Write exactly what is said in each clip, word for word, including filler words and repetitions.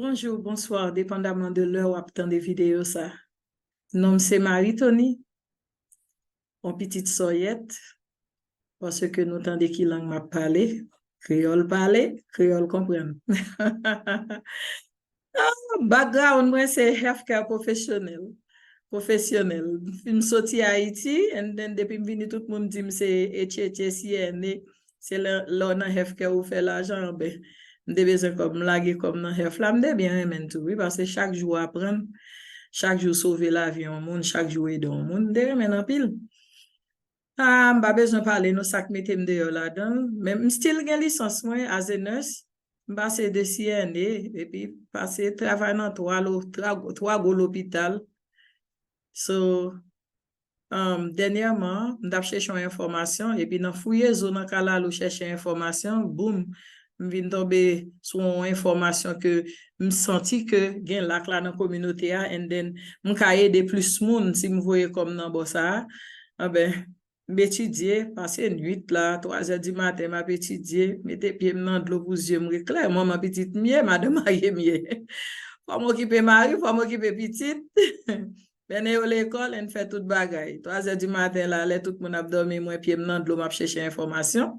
Bonjou, bonswa, depandaman de lè w ap tande videyo sa. Non m se Marie Tony, yon pitit Sòyèt, paske nou tande ki lang m ap pale, kreyòl pale, kreyòl konprann. Ah, background mwen se healthcare professional, profesyonèl. M soti Ayiti, and then depi m vini tout moun di m se H H S C N A, se lè, lè w nan healthcare ou fè lajan, ben, m te bezwen kòb, m lage kòb nan health la, m te byen renmen l tou, wi, paske chak jou w aprann, chak jou w sove lavi yon moun, chak jou w ede yon moun, m te renmen l anpil. Ah, m pa bezwen pale nou sa k mete m deyò ladan l, men m still gen lisans mwen as a nurse, m pase de C N A, epi pase travay nan twa lo-, twa, twa gwo lopital. So, um, dènyèman, m t ap chèche yon enfòmasyon, epi nan fouye zo nan kalalou chèche enfòmasyon, boum, m vin tonbe sou yon enfòmasyon ke m santi ke gen lak la nan kominote a, and then m ka ede plis moun si m voye kòm nan bò sa a. Anben, m etidye, pase nwit la, twa zè di maten, m ap etidye, mete pye m nan dlo pou zye m ret klè. Manman pitit m ye, madan marye m ye. Fò m okipe mari, fò m okipe pitit. Mennen yo lekòl, and fè tout bagay. Twa zè di maten la, lè tout moun ap dòmi, mwen pye m nan dlo, m ap chèche enfòmasyon.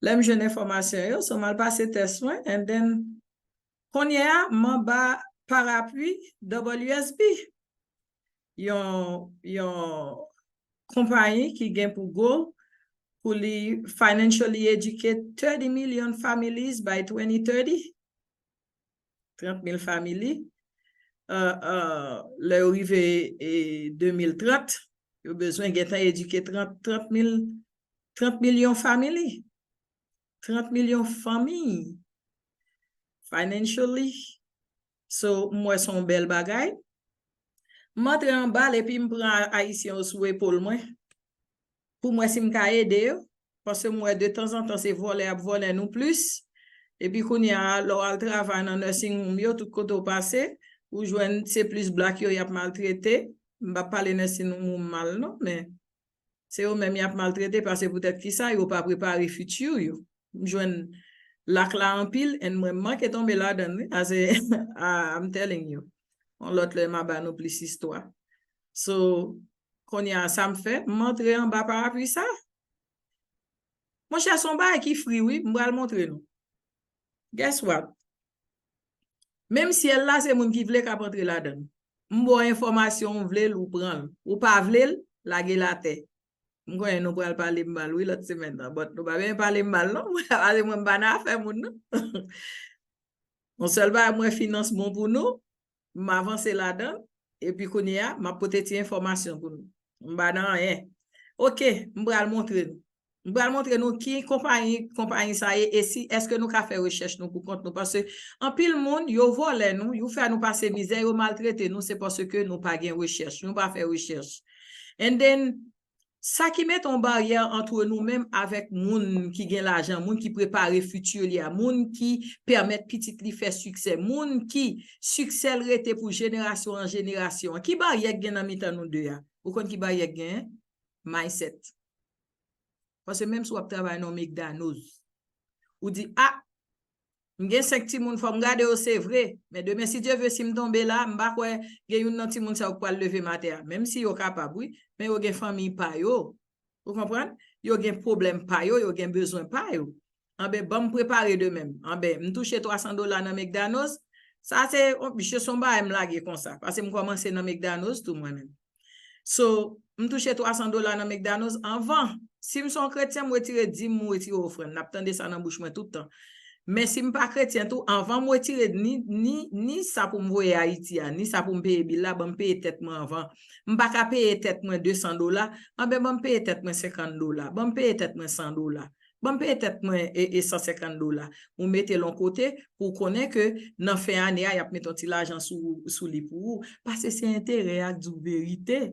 Lè m jwenn enfòmasyon yo, so m al pase tès mwen, and then, kounye a, m anba parapli W S B. Yon, yon konpayi ki gen pou goal pou li financially educate thirty million families by twenty thirty. Trant mil family. Euh, euh, lè yo rive, e, de mil trant, yo bezwen gentan edike trant, trant mil, trant milyon family. Trant milyon fanmi. Financially. So, m wè se yon bèl bagay. M antre anba l epi m pran Ayisyen yo sou epòl mwen pou m wè si m ka ede yo. Paske m wè de tanzantan se vòlè y ap vòlè nou plis. Epi kounye a, lè w al travay nan nursing home yo, tout kote w pase, ou jwenn se plis black yo y ap maltrete. M p ap pale nursing home mal non, men se yo menm y ap maltrete, paske poutèt ki sa, yo pa prepare fiti yo. M jwenn lak la anpil, and mwen m manke tonbe ladan l, wi. Ase, ah, I'm telling you. Yon lòt lè, m a ba nou plis istwa. So, kounye a, sa m fè, m antre anba parapli sa. Monchè, se yon bagay ki fri, wi, m pral montre nou. Guess what? Menm syèl la, se moun ki vle k ap antre ladan l. M ba w enfòmasyon, ou vle l, ou pran l. Ou pa vle l, lage l atè. M konnen nou pral pale m mal, wi, lòt semèn nan, but nou pa bezwen pale m mal, non. Pase mwen, m pa nan afè moun, non. Yon sèl bagay, mwen finans bon pou nou, m avanse ladan l, epi kounye a, m ap pote ti enfòmasyon pou nou. M pa nan anyen. Oke, m pral montre nou. M pral montre nou ki konpayi, konpayi sa ye, e si, èske nou ka fè rechèch nou pou kont nou. Paske anpil moun, yo vòlè nou, yo fè nou pase mizè, yo maltrete nou, se paske nou pa gen rechèch, nou pa fè rechèch. And then, sa ki mete yon baryè antre nou menm avèk moun ki gen lajan, moun ki prepare fiti li a, moun ki pèmèt pitit li fè siksè, moun ki siksè l rete pou jenerasyon an jenerasyon. Ki baryè k gen nan mitan nou de a? Ou konn ki baryè k gen? Mindset. Paske menm si w ap travay nan McDonald's, ou di, "Ah, m gen senk timoun, fò m gade yo, se vre. Men demen, si Dye vle, si m tonbe la, m pa kwè gen youn nan timoun sa yo k pral leve m atè a." Menm si yo kapab, wi, men yo gen fanmi pa yo. Ou konprann? Yo gen pwoblèm pa yo, yo gen bezwen pa yo. Anben, ban m prepare demen m. Anben, m touche twa san dola nan McDonald's. Sa se, oh, misye, se yon bagay m lage konsa. Paske m kòmanse nan McDonald's tou mwen menm. So, m touche twa san dola nan McDonald's anvan. Si m se yon kretyen, m retire dim, m retire ofrann. N ap tande sa nan bouch mwen tout tan. Men si m pa kretyen tou, anvan m retire ni, ni, ni sa pou m voye Ayiti a, ni sa pou m peye bil la, ban m peye tèt mwen anvan. M pa ka peye tèt mwen de san dola, anben ban m peye tèt mwen senkant dola, ban m peye tèt mwen san dola. Ban m peye tèt mwen e, e san senkant dola. Ou mete l yon kote pou w konnen ke nan fen ane a, y ap mete yon ti lajan sou, sou li pou ou. Paske se enterè a k di w verite.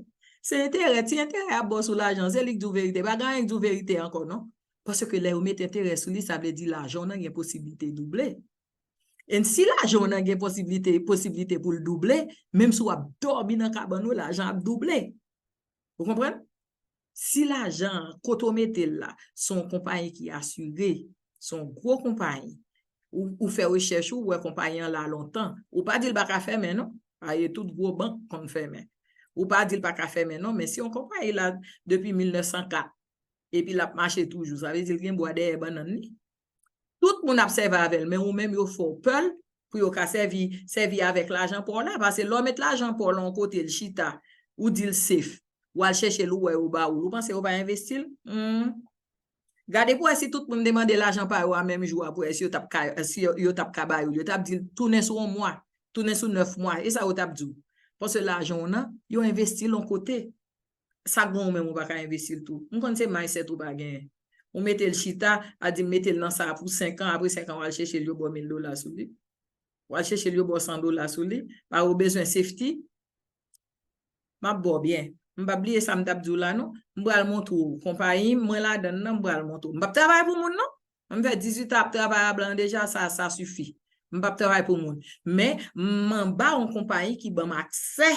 Se enterè, ti enterè a ap ba w sou lajan, se li k di w verite. Pa gen anyen k di w verite ankò, non. Paske lè yo mete enterè sou li, sa vle di lajan w nan gen posiblite double. E si lajan w nan gen posiblite, posiblite pou l double, menm si w ap dòmi nan kabann ou, lajan ap double. Ou konprann? Si lajan an, kote w mete l la, se yon konpayi ki asire, se yon gwo konpayi, Ou, ou fè rechèch ou, ou wè konpayi an la lontan. Ou pa di l pa ka fèmen, non. Paske tout gwo bank konn fèmen. Ou pa di l pa ka fèmen, non, men si yon konpayi la depi mil nèf san kat, epi l ap mache toujou, sa vle di l gen bwa dèyè bannann li. Tout moun ap sèvi avè l, men ou menm yo fè w pè l pou yo ka sèvi, sèvi avèk lajan pa w la. Paske lè w met lajan pa w la yon kote, l chita, ou di l safe. W al chèche l, ou wè yo ba ou l. Ou panse yo pa envesti l? Hmm. Gade pou wè si tout moun te mande lajan pa yo a menm jou a, pou wè si yo t ap ka, si yo, yo t ap ka ba yo l. Yo t ap di l, tounen sou yon mwa, tounen sou nèf mwa. E sa yo t ap di w. Paske lajan w nan, yo envesti l yon kote. Sa gen w menm ou pa ka envesti l tou. M konn se mindset ou pa genyen. Ou mete l chita, a di m mete l nan sa a pou senk an, apre senk an w al chèche l, yo ba w mil dola sou li. W al chèche l, yo ba w san dola sou li. Pa ou bezwen safety. M ap ba w byen. M pa bliye sa m t ap di w la, non. M pral montre w konpayi m, mwen ladan l nan, m pral montre w. M p ap travay pou moun, non. M fè dizuit an ap travay a blan deja, sa, sa sifi. M p ap travay pou moun. Men, m anba yon konpayi ki ban m aksè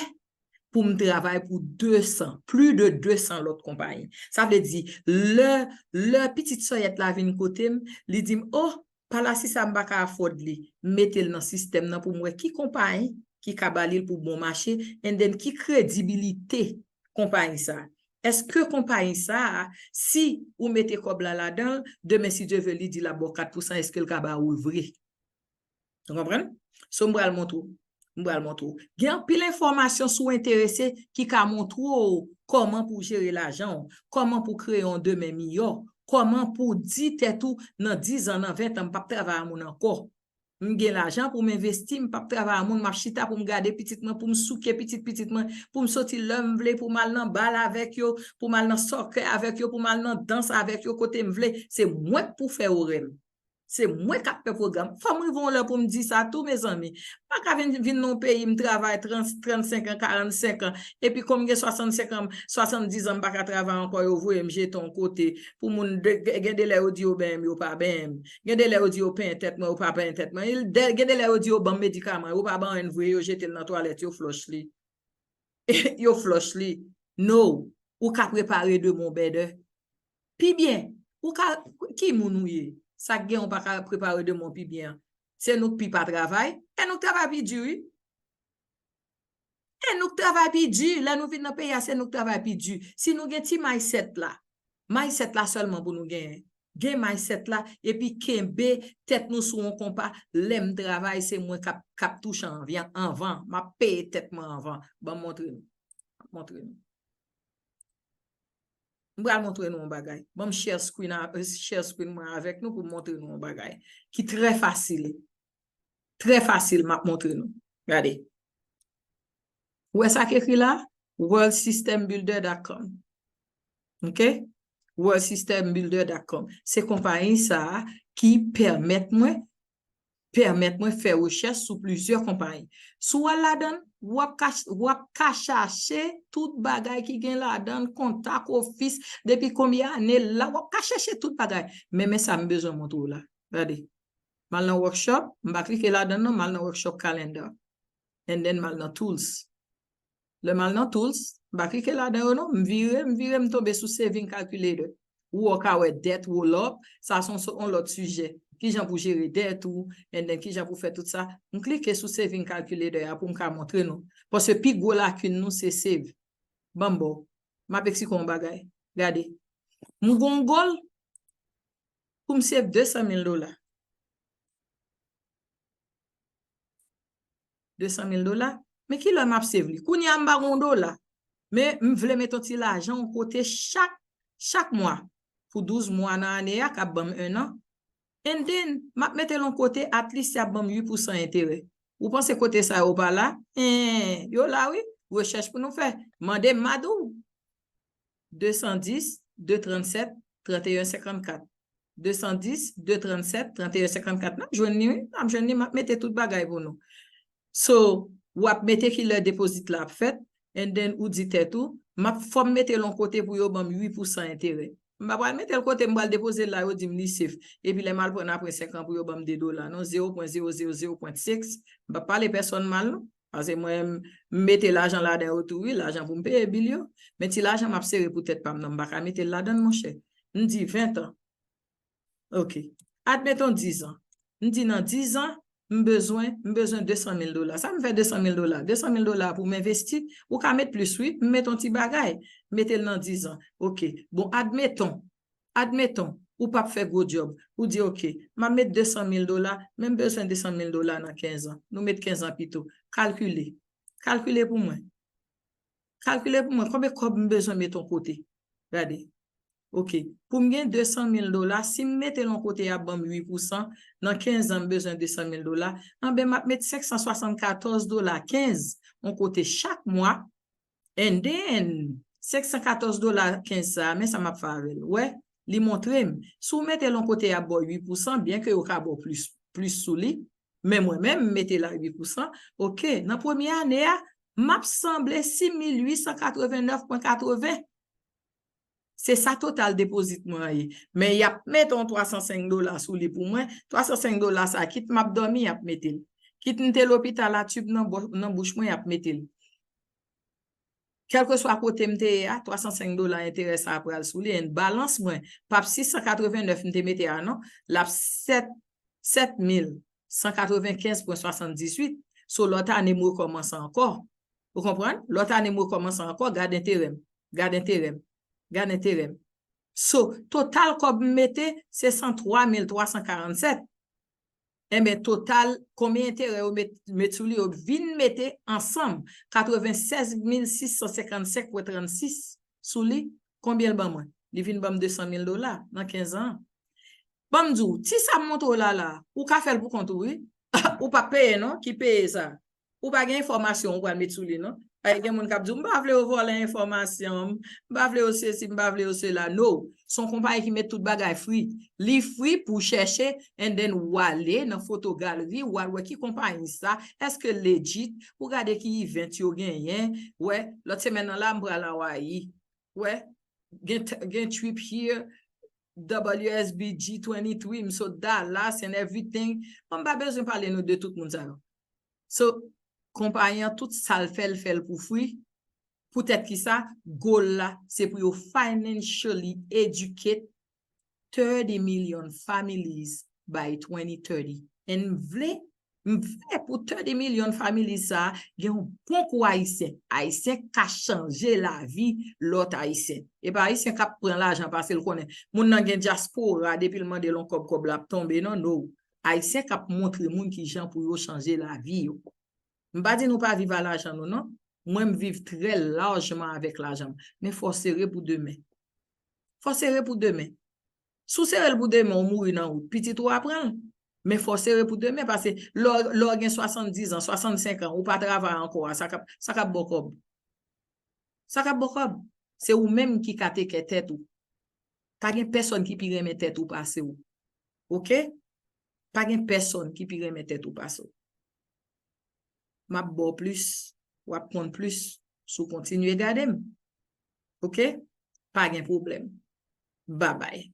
pou m travay pou de san, plis de de san lòt konpayi. Sa vle di, lè, lè pitit sòyèt la vin kote m, li di m, oh, pa la si sa m pa ka afford li, m mete l nan sistèm nan pou m wè ki konpayi ki ka ba li l pou bon mache, and then ki kredibilite konpayi sa. Èske konpayi sa a, si ou mete kòb la ladan l, demen si Dye vle li di l ap ba w kat pou san, èske l ka ba ou l vre? Ou konprann? So, m pral montre w. M pral montre w. Gen anpil enfòmasyon si w enterese ki ka montre w kòman pou w jere lajan w, kòman pou w kreye yon demen miyò, kòman pou w di tèt ou, nan diz an, nan ven an, m p ap travay a moun ankò. M gen lajan pou m envesti, m p ap travay a moun, m ap chita pou m gade pitit mwen, pou m souke pitit pitit mwen, pou m soti lè m vle, pou m al nan bal avèk yo, pou m al nan soccer avèk yo, pou m al nan dans avèk yo kote m vle. Se mwen k pou fè orè m. Se mwen k ap fè pwogram. Fò m rive yon lè pou m di sa tou, mezanmi. M pa ka vin, vin nan yon peyi, m travay trant, trannsenk an, karannsenk an, epi kòm m gen swasannsenk an, swasanndiz an, m pa ka travay ankò, yo voye m jete yon kote. Pou moun, de, gen de lè yo di yo benyen m, yo pa benyen m. Gen de lè yo di yo penyen tèt mwen, yo pa penyen tèt mwen. Gen de lè yo di yo ban m medikaman, yo pa ban anyen vre, yo jete l nan twalèt, yo flòch li. Yo flòch li. No, ou ka prepare demen w better. Pi byen, ou ka, ki moun ou ye? Sa k gen ou pa ka prepare demen w pi byen an? Se nou k pi pa travay, e nou k travay pi di, wi. E nou k travay pi di, lè nou vin nan peyi a, se nou k travay pi di. Si nou gen ti mindset la, mindset la sèlman pou nou genyen. Gen mindset la, epi kenbe tèt nou sou yon konpa, lè m travay, se mwen k ap, k ap touche anvyan-, anvan, m ap peye tèt mwen anvan. Ban m montre nou. M ap montre nou. M pral montre nou yon bagay. Ban m share screen a, euh, share screen mwen avèk nou pou m montre nou yon bagay ki trè fasil. Trè fasil, m ap montre nou. Gade. Ou wè sa k ekri la? World System Builder dot com. Ok? World System Builder dot com. Se konpayi sa a ki pèmèt mwen, pèmèt mwen fè rechèch sou plizyè konpayi. Si w al ladan l, w ap ka, w ap ka chache tout bagay ki gen ladan l, kontak, ofis, depi konbyen ane l la, w ap ka chèche tout bagay. Men, men sa m bezwen montre w la. Gade. M al nan workshop, m pa klike ladan l non, m al nan workshop calendar. And then m al nan tools. Lè m al nan tools, m pa klike ladan yo non, m vire, m vire, m tonbe sou saving calculator. Ou ka wè debt roll up, sa se yon, yon lòt sijè. Kijan pou jere dèt ou, and then kijan pou fè tout sa. M klike sou saving calculator a pou m ka montre nou. Paske pi gwo lakin nou se save. Ban m ba w. M ap eksplike w yon bagay. Gade. M gon goal pou m save de san mil dola. De san mil dola. Men kilè m ap save li? Kounye a m pa gon dola. Men m vle mete yon ti lajan yon kote chak, chak mwa. Pou douz mwa nan ane a, k ap ban m en an. And then, m ap mete l yon kote, at least y ap ban m uit pousan enterè. Ou panse kote sa yo pa la? En, yo la wi. Rechèch pou nou fè. Mande m, m a di w. De san dis, de trannsèt, tranteyen senkannkat. De san dis, de trannsèt, tranteyen senkannkat. N ap jwenn li, wi. N ap jwenn li, m ap mete tout bagay pou nou. So, w ap mete kilè depozit la ap fèt, and then ou di tèt ou, m ap, fò m mete l yon kote pou yo ban m uit pousan enterè. M pa pral mete l kote m pral depoze l la, yo di m li safe. Epi lè m al pran apre senk an pou yo ban m de dola, non, zewo pwen zewo zewo zewo pwen six. M p ap pale pèsòn mal, non. Paske mwen, m, m mete lajan ladan yo tou, wi, lajan pou m peye bil yo. Men ti lajan m ap sere pou tèt pa m nan, m pa ka mete l ladan l, monchè. M di ven an. Ok. Admeton diz an. M di nan diz an, m bezwen, m bezwen de san mil dola. Sa m fè de san mil dola? De san mil dola pou m envesti, ou ka met plis, wi. M met yon ti bagay, mete l nan diz an. Ok. Bon, admeton, admeton, ou p ap fè gwo djòb. Ou di, ok, m ap met de san mil dola, men m bezwen de san mil dola nan kenz an. Nou met kenz an pito. Kalkile. Kalkile pou mwen. Kalkile pou mwen, konbyen kòb m bezwen met yon kote? Gade. Ok. Pou m gen de san mil dola, si m mete l yon kote, y ap ban m uit pousan, nan kenz an, m bezwen de san mil dola, anben, m ap met senk san swasannkatòz dola kenz yon kote chak mwa, and then, senk san katòz dola kenz sa a, men sa m ap fè avè l. Wè, li montre m. Si w mete l yon kote, y ap ba w uit pousan, byen ke yo ka ba w plis, plis sou li, men mwen menm, m mete l a uit pousan. Ok, nan premye ane a, m ap sanble sis mil uit san katreven nèf pwen katreven. Se sa total depozit mwen an ye. Men y ap mete yon twa san senk dola sou li pou mwen. Twa san senk dola sa, kit m ap dòmi, y ap mete l. Kit m te lopital a tib nan bò-, nan bouch mwen, y ap mete l. Kèlkeswa kote m te ye a, twa san senk dola enterè sa a pral sou li. And balans mwen, p ap sis san katreven nèf m te mete a non, l ap sèt, sèt mil san katreven kenz pwen swasanndizwit. So lòt ane m rekòmanse ankò. Ou konprann? Lòt ane m rekòmanse ankò, gad enterè m. Gad enterè m. Gad enterè m. So, total kòb m mete, se san twa mil twa san karannsèt. Enben, total, konbyen enterè yo met, met sou li, yo vin mete ansanm, katrevensèz mil sis san senkannsenk pwen trannsis sou li, konbyen l ban mwen? Li vin ban m de san mil dola nan kenz an. Ban m di w, ti sa m montre w la la, ou ka fè l pou kont ou, wi. Ou p ap peye non, ki peye sa? Ou pa gen enfòmasyon ou pral met sou li non. Paske gen moun k ap di w, "M pa vle yo vòlè enfòmasyon m, m pa vle yo sesi, m pa vle yo sela." No, se yon konpayi ki met tout bagay free. Li free pou w chèche, and then w ale nan foto galri, w al wè ki konpayi sa, èske legit, ou gade ki event yo genyen. Wè, lòt semèn nan la, m pral Hawaii. Wè, gen, gen trip here, W S B G twenty-three, m sot Dallas and everything. Bon, m pa bezwen pale nou de tout moun sa yo. So, konpayi an, tout sa l fè, l fè l pou free. Poutèt ki sa, goal la, se pou yo financially educate thirty million families by twenty thirty. And m vle, m vle pou thirty million families sa a, gen yon bon kou Ayisyen. Ayisyen ka chanje lavi lòt Ayisyen. E pa Ayisyen k ap pran lajan paske l konnen moun nan gen dyaspora, depi l mande l yon kòb, kòb la ap tonbe non, no. Ayisyen k ap montre moun ki jan pou yo chanje lavi yo. M pa di nou pa viv a lajan nou non. Mwen, m viv trè lajman avèk lajan m. Men fò w sere pou demen. Fò w sere pou demen. Si w sere l pou demen, ou mouri nan wout, pitit ou a pran l. Men fò w sere pou demen, paske lè w, lè w gen swasanndiz an, swasannsenk an, ou pa travay ankò a, sa k ap, sa k ap ba w kòb? Sa k ap ba w kòb? Se ou menm ki ka take care tèt ou. Pa gen pèsòn ki pi renmen tèt ou pase w. Oke? Pa gen pèsòn ki pi renmen tèt ou pase w. M ap ba w plis, w ap konn plis si w kontinye gade m. Oke? Pa gen pwoblèm. Babay.